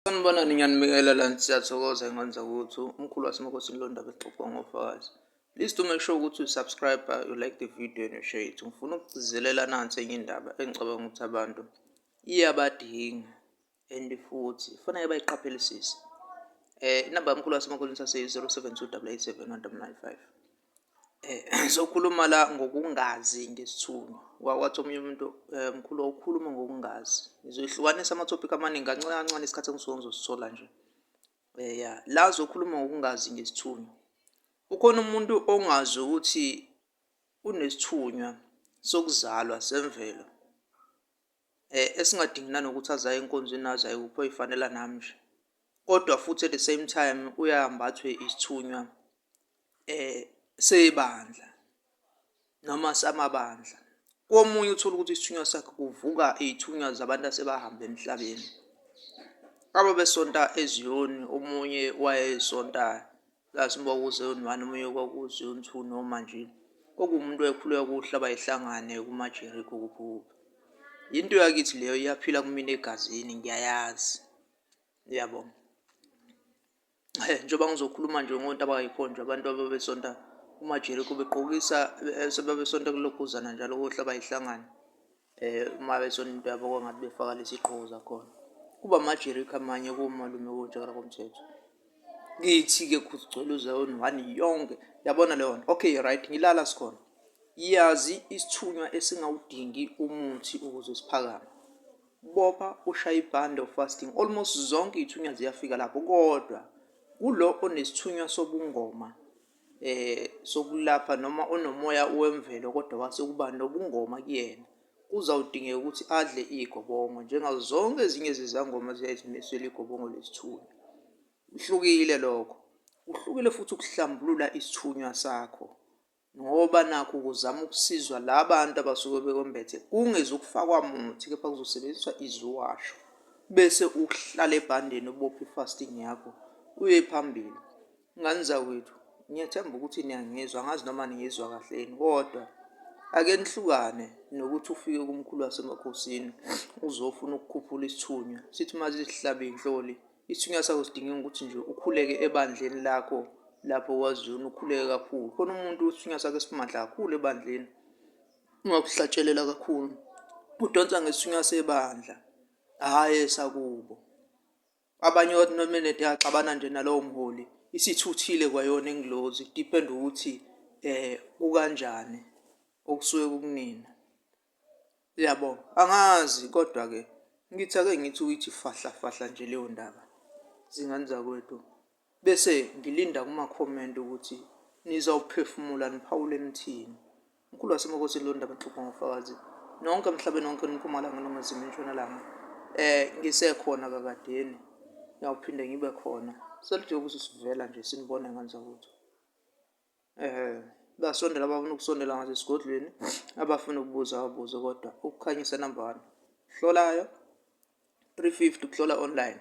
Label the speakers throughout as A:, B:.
A: Sanibonani, ngiyanibingelela, siyathokoza ingane zakwethu. Umkhulu waseMakhosini lo ndaba exoxwa ngofakazi. Please do make sure ukuthi u-subscribe, you like the video and you share it. Ngifuna ukugcizelela nansi enye indaba engicabanga ukuthi abantu iyabadinga and futhi kufanele bayiqaphelisise. Inamba yomkhulu waseMakhosini sase-072 887 1995. Sokhuluma la ngokungazi ngesithunywa. Kwathi omunye umuntu, mkhulu wawukhuluma ngokungazi. Ngizoyihlukanisa ama-topic amaningi kancane kancane isikhathi engisuke ngizosithola nje. Ya, la zokhuluma ngokungazi ngesithunywa. Kukhona umuntu ongazi ukuthi unesithunywa sokuzalwa semvelo esingadingi nanokuthi aze aye enkonzweni aze aye kuphi oyifanela nami nje. Kodwa futhi at the same time uyambathwe isithunywa sebandla noma samabandla. Komunye uthole ukuthi isithunywa sakhe kuvuka iy'thunywa zabantu asebahamba emhlabeni. Ababesonta eZiyoni, omunye wayesonta lazi noma kwakuwu-Zion one, omunye kwakuwu-Zion two noma nje kwakuwumuntu owayekhuleka kuhlaba yihlangane kumaJerikho kuphi kuphi. Yinto yakithi leyo, iyaphila kumina egazini, ngiyayazi, uyabo. Njengoba ngizokhuluma nje ngontaba kayikhonjwa, abantu ababesonta kumaJerikho begqokisa sebabesonta kulokhuzana njalo kohlaba yihlangane. Uma besonta into yabo kwangathi befaka lezi gqoko zakhona. Kuba amaJerikho amanye komalume koNtshakala komthetho. Kithi-ke kugcwele uZion one yonke, yabona leyo nto. Okay, right, ngilala sikhona. Yazi isithunywa esingawudingi umuthi ukuze siphakame. Bopha ushaye ibhande fasting, almost zonke iy'thunywa ziyafika lapho, kodwa kulo onesithunywa sobungoma sokulapha noma onomoya wemvelo kodwa wase kuba nobungoma kuyena, kuzawudingeka ukuthi adle igobongo njengazo zonke ezinye zezangoma ziyaye zimisele igobongo lesithunywa. Kuhlukile lokho, kuhlukile futhi ukuhlambulula isithunywa sakho ngoba nakhu kuzama ukusizwa la bantu abasuke bekwembethe, kungezukufakwa muthi kepha kuzosebenziswa iziwasho, bese uhlala ebhandeni ubophe i-fasting yakho uye phambili. Ngane zakwethu, ngiyathemba ukuthi niyangizwa, angazi noma ningizwa kahle yini, kodwa ake nihlukane nokuthi ufike kumkhulu wasemakhosini uzofuna ukukhuphula isithunywa, sithi uma sizihlabe iy'nhloli. Isithunywa sakho sidinga ukuthi nje ukhuleke ebandleni lakho lapho kwaZulu, ukhuleke kakhulu. Khona umuntu isithunywa sakhe esimandla kakhulu ebandleni, ungakuhlatshelela kakhulu, udonsa ngesithunywa sebandla, hhayi esakubo. Abanye wathi noma enede yaxabana nje nalowo mholi, isithuthile kwayona ingilozi, ku-depend ukuthi kukanjani okusuke kukunina. Uyabo, angazi kodwa-ke ngithi ake ngithi uyithi fahla fahla nje leyo ndaba zingane zakwethu, bese ngilinda kuma-comment ukuthi nizawuphefumula niphawule nithini. Mkhulu waseMakhosini lo ndaba exoxa ngofakazi nonke emhlabeni wonke, eMpumalanga, Ningizimu, Entshonalanga. Ngisekhona kakadeni, ngiyawuphinde ngibe khona. Selide ukuthi sivela nje sinibone ngane zakwethu. Basondela abafuna ukusondela ngasesigodlweni, abafuna ukubuza babuze, kodwa ukukhanyisa number one. Hlolayo 350 ukuhlola online.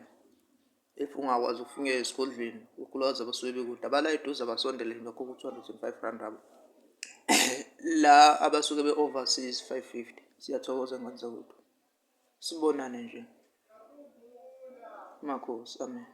A: If ungakwazi ukufinyelela esigodlweni, ukhulukazi abasuke bekude, abala eduze abasondele lokho ku-205 rand abo. La abasuke be-overseas 550. Siyathokoza ngane zakwethu. Sibonane nje. Makhosi, amen.